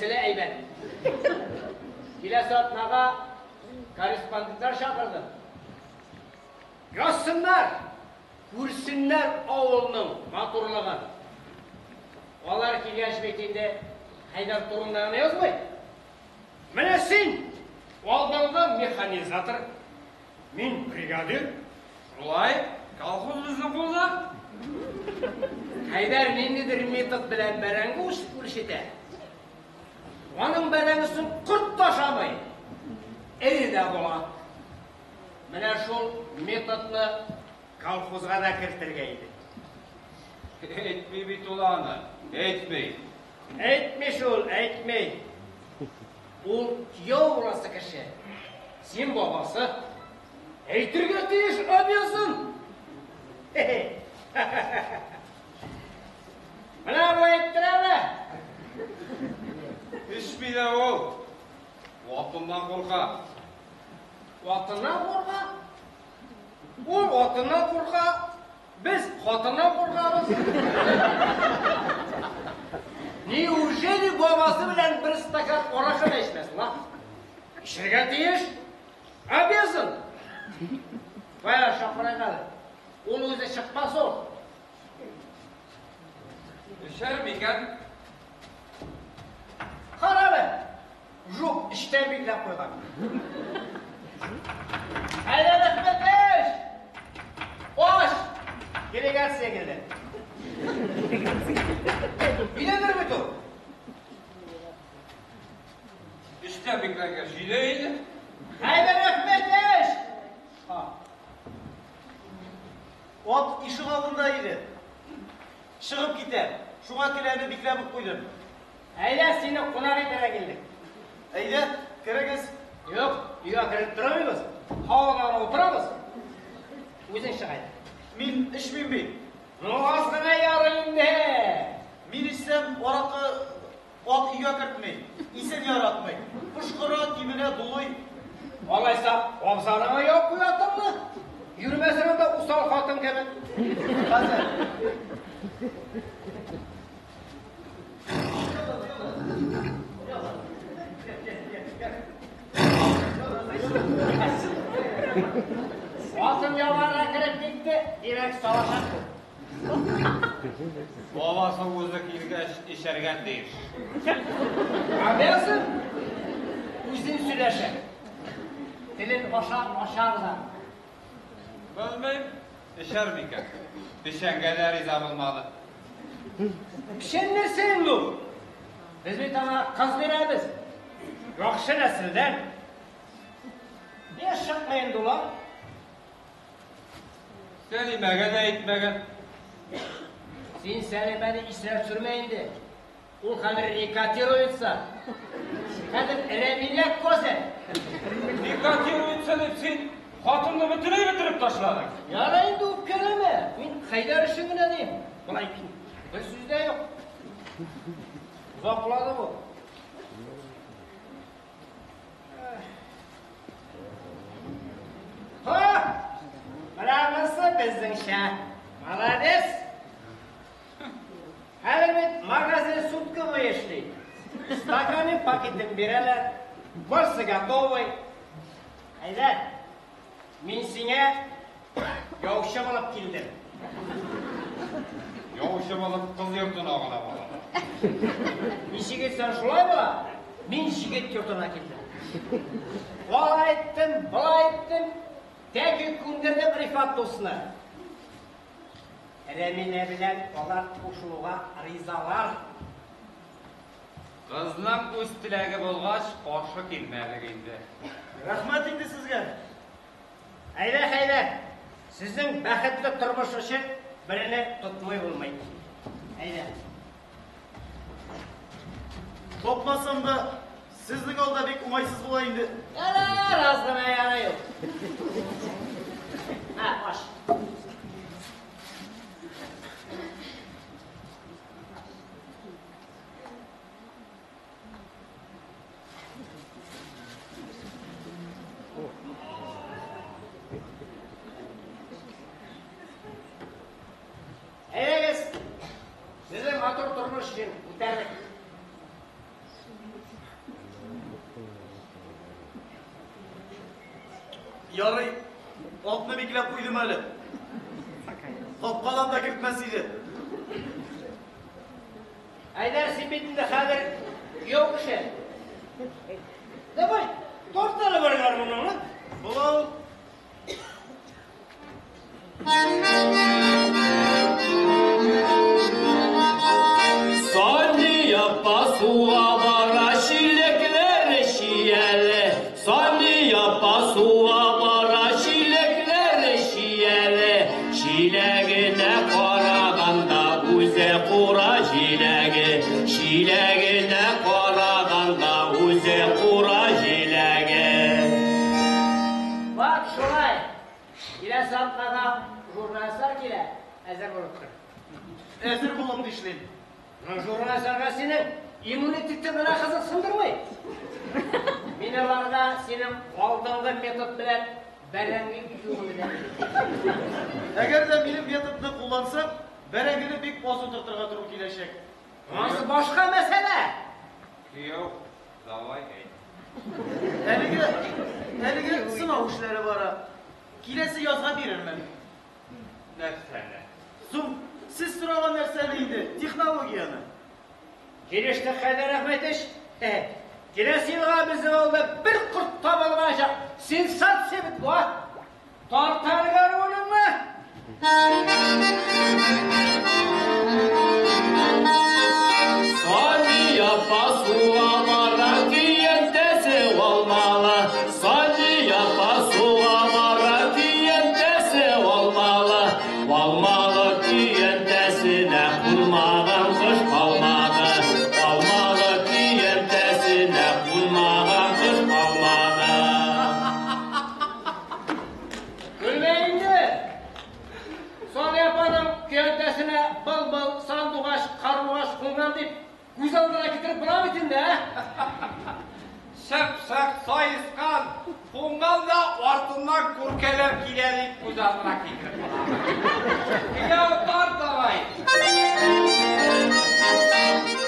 Нәселе әйбәт. Киләсе атнага корреспондентлар чакырдым. Язсыннар, күрсеннәр авылның матурлыгын. Алар килгәч бит инде Хәйдәр турында гына язмый. Менә син, алдынгы механизатор, мин бригадир. Шулай, колхоз безнең кулда. Хәйдәр ниндидер метод белән бәрәңге үрчетә. Аның бәрәңгесен корт та ашамый. Эре дә була. Менә шул методны колхозга да кертергә иде. Әйтми бит ул аны, әйтми. Әйтми шул, әйтми. Ул кияү буласы кеше. Син бабасы. Әйтергә тиеш, обязан. Менә бу әйттерәме? Эчми дә ул. Атыннан курка. Атыннан курка? Ул атыннан курка, без хатыннан куркабыз. Неужели бабасы белән бер стакан аракы да эчмәс, ла? Эчәргә тиеш. Обязан. Кая чакырайык әле. Ул үзе чыкмас ул. Эчәр микән? Кара әле. Жук эчтән бикләп куйган. Әйдә, Рәхмәтеш! Аш! Делегация килде. Өйдәдер бит ул. Эчтән бикләнгәч, өйдә инде. Әйдә, Рәхмәтеш! Ат ишегалдында иде. Чыгып китә. Шуңа келәне бикләп үк куйдым. Әйдә, сине кунак итәргә килдек. Әйдә, керегез. Юк, өйгә кереп тормыйбыз. Һавада гына утырабыз. Үзең чык әйдә. Мин эчмим бит. Ну, аз гына ярый инде. Мин эчсәм, аракы ат өйгә кертми. Исен яратмый. Пошкыра, тибенә, дулый. Алайса, абзарыңа ябып куй атыңны. Йөрмәсен анда усал хатын кебек. Хәзер. Атын ябарга кереп китте, димәк, салачак бу. Бабасы үзе килгәч, эчәргә тиеш. Обязан үзен сөйләшә. Телен ашар, ашар да. Белмим, эчәр микән? Печәнгә дә риза булмады. Печән нәрсә инде ул? Без бит аңа кыз бирәбез. Яхшы нәселдән. Нигә чыкмый инде ул, а? Сәлимәгә дә әйтмәгән. Син Сәлимәне исенә төшермә инде. Ул хәзер рекотируется. Хәзер Рәмилә козырь. Рекотируется дип син хатынны бөтенләй бетереп ташладың. Ярый инде үпкәләмә. Мин Хәйдәр өчен генә дим. Болай бер сүз дә юк. Озаклады бу. Ха! Менә монысы безнеңчә. Молодец! Хәзер бит магазин сутка буе эшли. Стаканын, пакетын бирәләр. Барсы готовый. Әйдә, мин сиңа яучы булып килдем. Яучы булып кыз йортына гына бара. Ничек итсәң шулай була. Мин җегет йортына килдем. Алай иттем, болай иттем. Тәки күндердем Рифат дусны. Рәмилә белән алар кушылуга ризалар. Кызның үз теләге булгач, каршы килмәдек инде. Рәхмәт инде сезгә. Әйдә, Хәйдәр, сезнең бәхетле тормыш өчен берне тотмый булмый. Әйдә. Тапмасам да, сезнең алда бик уңайсыз була инде. Ярар, аз гына ярый ул. Һә, аш. Әйдәгез, сезнең матур тормыш өчен күтәрдек. Ярый, атны бикләп куйдым әле. Капкадан да кертмәс иде. Әйдәр, син бит инде хәзер кияү кеше. Давай, тарт әле бер гармуныңны. Була ул. Сания апа суга бара, чиләкләре чияле. Сания апа суга бара, чиләкләре чияле. Чиләгенә караганда үзе кура җиләге. Чиләгенә караганда үзе кура җиләге. Бак шулай. Киләсе атнада журналистлар килә. Әзер булып тор. Әзер булып нишлим? Журналистларга синең иммунитетың гына кызыксындырмый. Мин аларга синең алдынгы метод белән бәрәңге югын беләм. Әгәр дә минем методны куллансаң, бәрәңгене бик аз утыртырга туры киләчәк. Анысы башка мәсьәлә. Кияү, давай әйт. Әлеге, әлеге сынау эшләре бара. Киләсе язга бирермен. Нәрсәне? Соң, сез сораган нәрсәне инде, технологияне. Килештек, Хәйдәр Әхмәтович. Киләсе елга безнең авылда бер корт табылмаячак. Сенсация бит бу, а? Тарт әле гармуныңны. Сания апа суга бара, көянтәсе алмалы. Сания апа суга бара, көянтәсе алмалы. Алмалы көянтәсенә кунмаган кош калмады. Алмалы көянтәсенә кунмаган кош калмады. Көлмә инде. Сания апаның көянтәсенә былбыл, сандугач, карлыгач кунган дип күз алдына китереп була бит инде, ә? Чыпчык, саескан, кунган да артыннан күркәләр килә дип күз алдына китереп була. Кияү, тарт давай.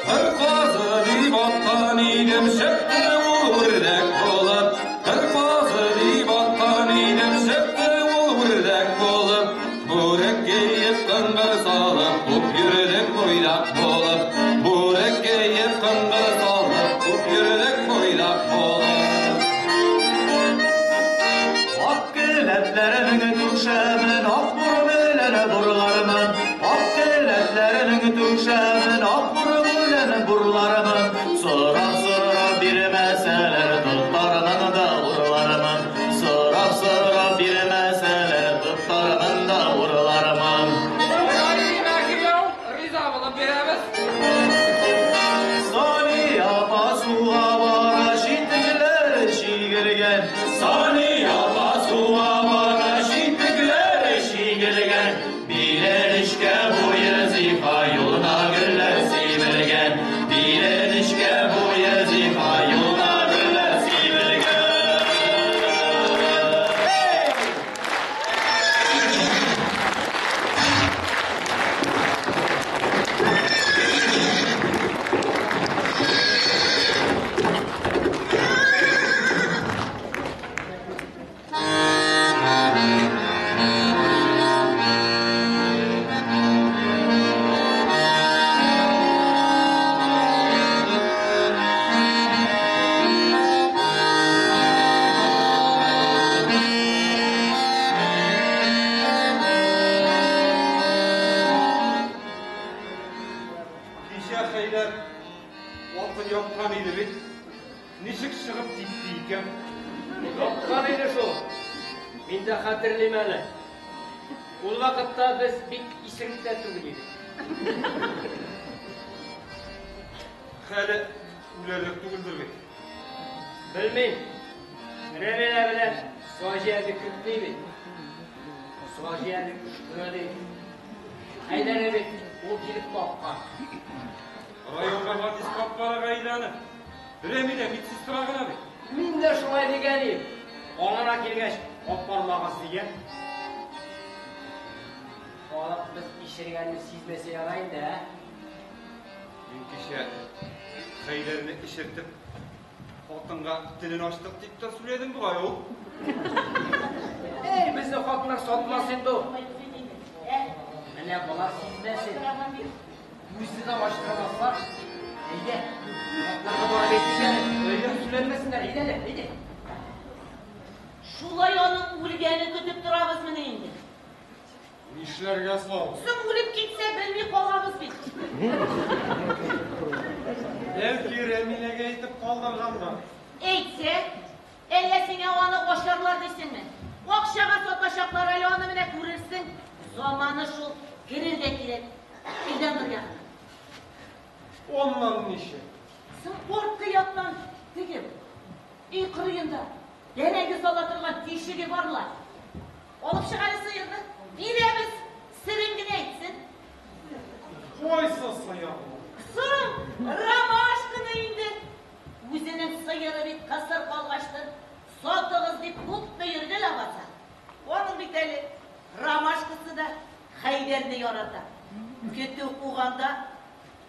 Кыр казы дип аткан идем, чыкты ул үрдәк булып. Кыр казы дип аткан идем, чыкты ул үрдәк булып. Бүрек киеп, кыңгыр салып, куып йөрдек буйдак булып. Бүрек киеп, кыңгыр салып, куып йөрдек буйдак булып. Ак келәтләренең түшәмен, ак бүреләре бурларымын. Ак келәтләренең түшәмен, ак бүреләре бурларымын. Сорап сорап бирмәсәләр, тоттармын да урлармын. Сорап сорап бирмәсәләр, тоттармын да урлармын. Болай димә, кияү, риза булып бирәбез. Сания апа суга бара, читекләре чигелгән. Сания апа суга бара, читекләре чигелгән. Биле нечкә, буе зифа, юлына гөлләр сибелгән. Биле нечкә, буе зифа, юлына гөлләр сибелгән. Кичә Хәйдәр атын япкан иде бит. Ничек чыгып китте икән? Япкан иде шул. Мин дә хәтерлим әле. Ул вакытта без бик исерек тә түгел идек. Хәле үләрлек түгелдер бит. Белмим. Рәмилә белән Саҗия кертми бит. Саҗия өшкерә ди. Хәйдәр бит ул килеп тапкан. Районга Вадис капкарага әйләнеп. Рәмилә медсестра гына бит. Мин дә шулай дигән идем. Аңына килгәч, аппармагыз дигән. Халык без ишергәнне сизмәсә ярай инде, ә? Мин кичә Хәйдәрне эчертеп, хатынга телен ачтык дип тә сөйләдем бугай ул. Әй, безнең хатыннар сатмас инде ул. Менә бала сизмәсен. Күзне дә ачтырмаслар. Әйдә, атларга барып әйтик әле. Өйдә сөйләнмәсеннәр, әйдә әле, әйдә. Шулай аның үлгәнен көтеп торабызмыни инде? Нишләргә соң? Соң үлеп китсә, белми калабыз бит. Бәлки Рәмиләгә әйтеп калдыргандыр. Әйтсә, әллә сиңа аны ашарлар дисеңме? Акчага сатачаклар әле аны, менә күрерсең. Заманы шул, керергә кирәк. Әйдә ягына. Оннан ничек? Соң арткы яктан теге өй кырыенда бәрәңге сала торган тишеге бар ла. Алып чык әле сыерны. Бирәбез, серен генә әйтсен. Кайсы сыер? Соң, Ромашканы инде. Үзенең сыеры бит кысыр калгачтыр. Сатыгыз дип күпме йөрде ләбаса. Аның бит әле Ромашкасы да Хәйдәрне ярата. Көтү куганда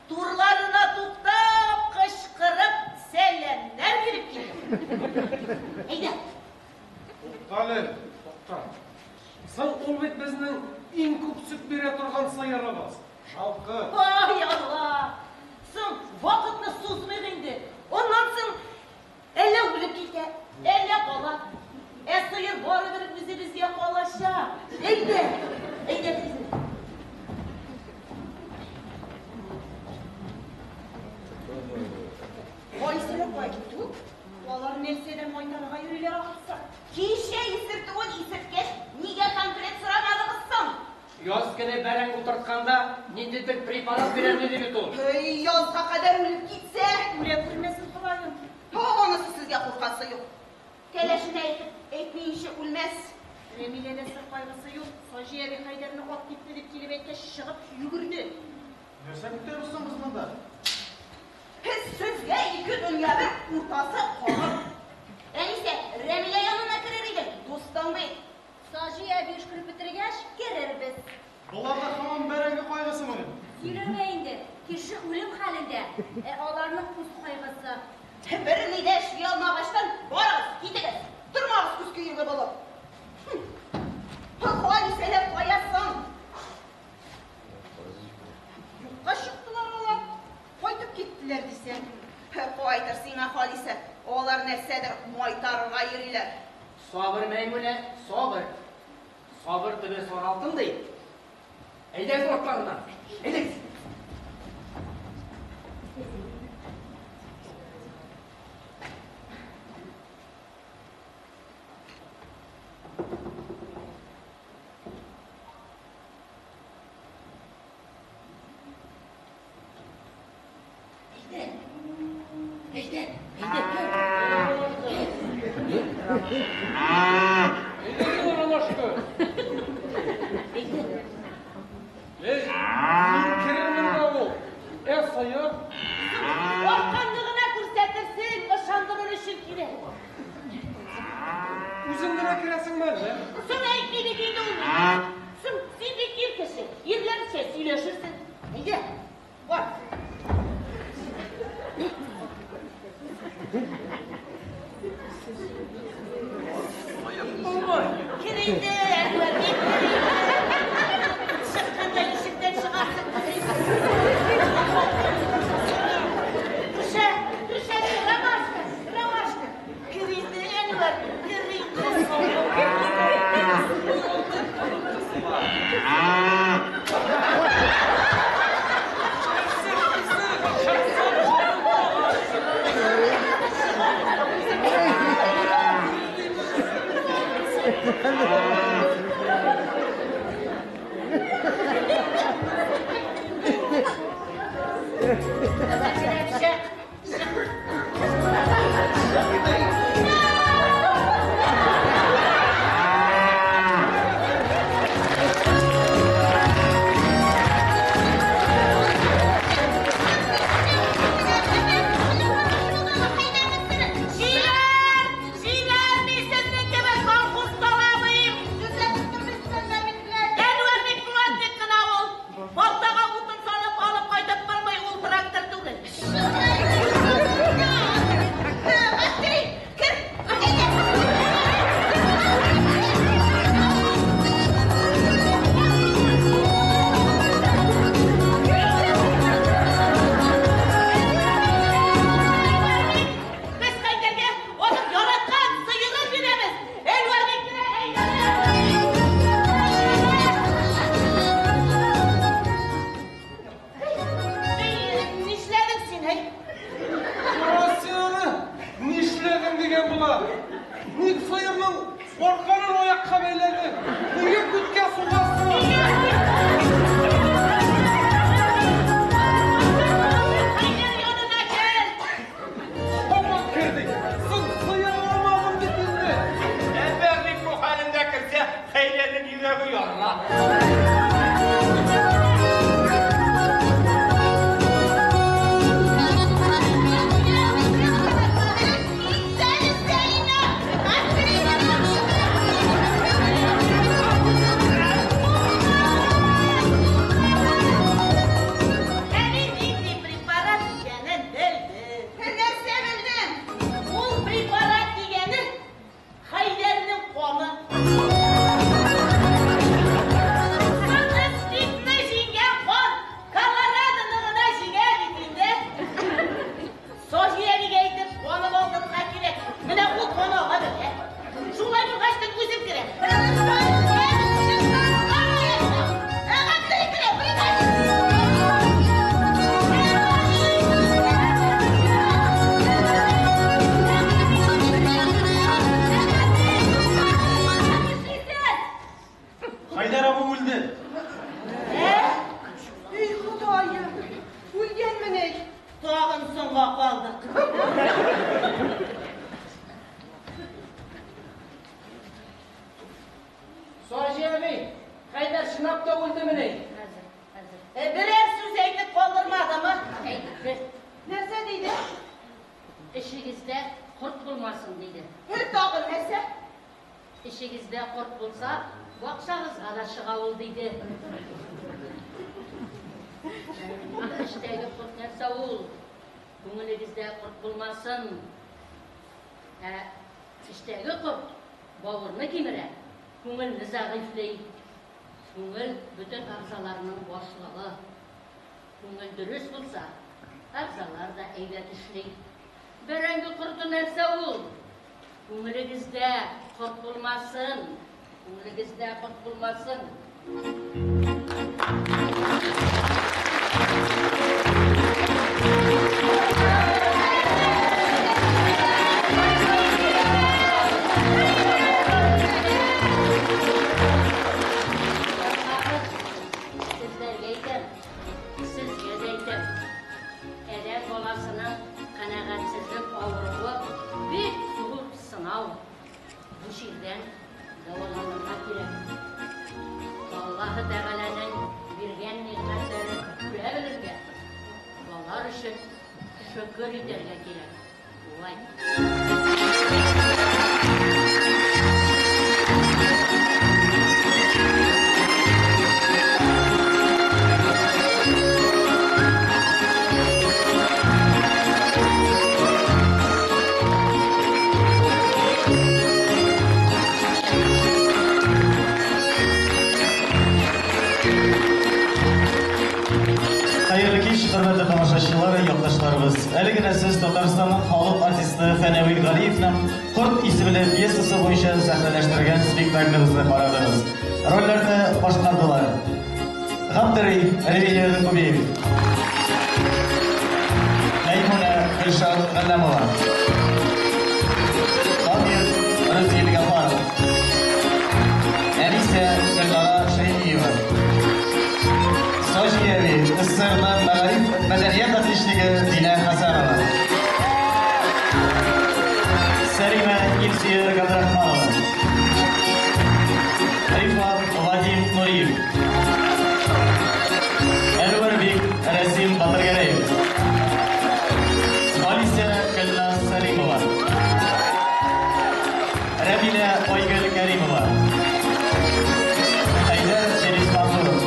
турларына туктап, кычкырып, сәламнәр биреп килде. Әйдә. Туктале, тукта. Соң ул бит безнең иң күп сөт бирә торган сыерыбыз. Жалкы. Ай, Алла! Соң вакытны сузмыйк инде. Аннан соң әллә үлеп китә, әллә кала. Ә сыер барыбер үзебезгә калачак. Әйдә, әйдә тизрәк. Кайсылар кая китте ул? Алар нәрсәдән майтарырга йөриләр ахырсы. Кичә исертүен исерткәч, нигә конкрет сорамадыгыз соң? Яз көне бәрәңге утыртканда ниндидер препарат бирәм диде бит ул. Эй, язга кадәр үлеп китсә, Үлә күрмәсен Ходаем. Анысы сезгә куркасы юк. Кәләшенә әйтеп, әйтмиенчә үлмәс. Рәмиләдә сер кайгысы юк. Саҗи әби Хәйдәрне ат китте дип килеп әйткәч, чыгып йөгерде. Нәрсә көтәбез соң без монда? Сезгә ике дөнья бер, уртасы калыр. Әнисә, Рәмилә янына керер идең, дустың бит. Саҗи әби өшкереп бетергәч, керербез. Боларда һаман бәрәңге кайгысымыни? Сөйләмә инде, кеше үлем хәлендә, ә аларның үз кайгысы. Берни дә эшли алмагачтан барыгыз, китегез. Тормагыз күз көеге булып. Халисәләр кая соң? Юкка чыктылар алар. Кайтып киттеләр дисәң. Кайтыр сиңа, Халисә. Алар нәрсәдер майтарырга йөриләр. Сабыр, Мәймүнә, сабыр. Сабыр төбе сары алтын ди. Әйдәгез артларыннан. Әйдәгез. Әйдә. Әйдә, әйдә. Әйдә, Ромашка. Әйдә. Эй, мин керермен дә ул. Ә сыер? Аркаңны гына күрсәтерсең, ышандырыр өчен кирәк. Үзең генә керәсеңме әллә? Соң әйтми бит инде ул миңа. Соң син бит ир кеше, ирләрчә сөйләшерсең. Әйдә, бар. Кер инде, Әнвәр, бик кер инде. Чыкканда ишектән чыгарсың. Төшә, төшә, Ромашка, Ромашка. Кер инде, Әнвәр, кер инде. Соңга калдык. Саҗи әби, Хәйдәр чынлап та үлдемени? Хәзер, хәзер. Берәр сүз әйтеп калдырмадымы? Әйтте. Нәрсә диде? Эшегездә корт булмасын, диде. Тагын нәрсә? Эшегездә корт булса, бакчагызга да чыга ул, диде. Эштәге корт нәрсә ул? Күңелегездә корт булмасын. Ә эштәге корт бавырны кимерә, күңелне зәгыйфьли. Күңел бөтен әгъзаларның башлыгы. Күңел дөрес булса, әгъзалар да әйбәт эшли. Бәрәңге корты нәрсә ул? Күңелегездә корт булмасын. Күңелегездә корт булмасын. Сезләргә әйтәм, сезгә дә әйтәм. Адәм баласының канәгатьсезлек авыруы бик зур сынау. Бу чирдән дәваланырга кирәк. Аллаһы Тәгаләнең биргән нигъмәтләрен күрә белергә, алар өчен шөкер итәргә кирәк. Шулай. Хәерле кич, хөрмәтле тамашачылар, якташларыбыз. Әле генә сез Татарстанның халык артисты Фәнәвил Галиевның Корт исемле пьесасы буенча сәхнәләштергән спектаклебезне карадыгыз. Рольләрне башкардылар. Габдери Ревия Кубиев. Мәймүнә Гөлшат Галләмова. Дамир Рүзил Гафаров. Әнисә Гөлнара Шәймиева. Саҗияви СССРның мәгариф мәдәният отличнигы Дилә Хәсәнова. Сәлимә Илсөяр Габдрахманова. Рифат Вадим Нуриев. Әнвәрбек Рәсим Батыргәрәев. Алисә Гөлназ Сәлимова. Рәмилә Айгөл Кәримова. Хәйдәр Фелис Мансуров.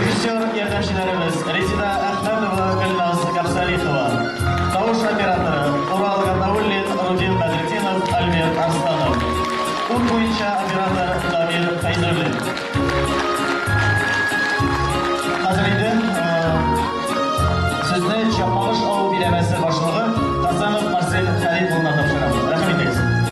Режиссер ярдәмчеләребез Резида Әхмәтова, Гөлназ Габсалихова. Тавыш операторы Урал Гатауллин, Рудин Бәдретдинов, Альберт Арсланов. Ут буенча оператор Дамир Фәйзуллин. Хәзер инде сүзне Чакмагыш авыл биләмәсе башлыгы Хасанов Марсель Хәлит улына тапшырам. Рәхим итегез.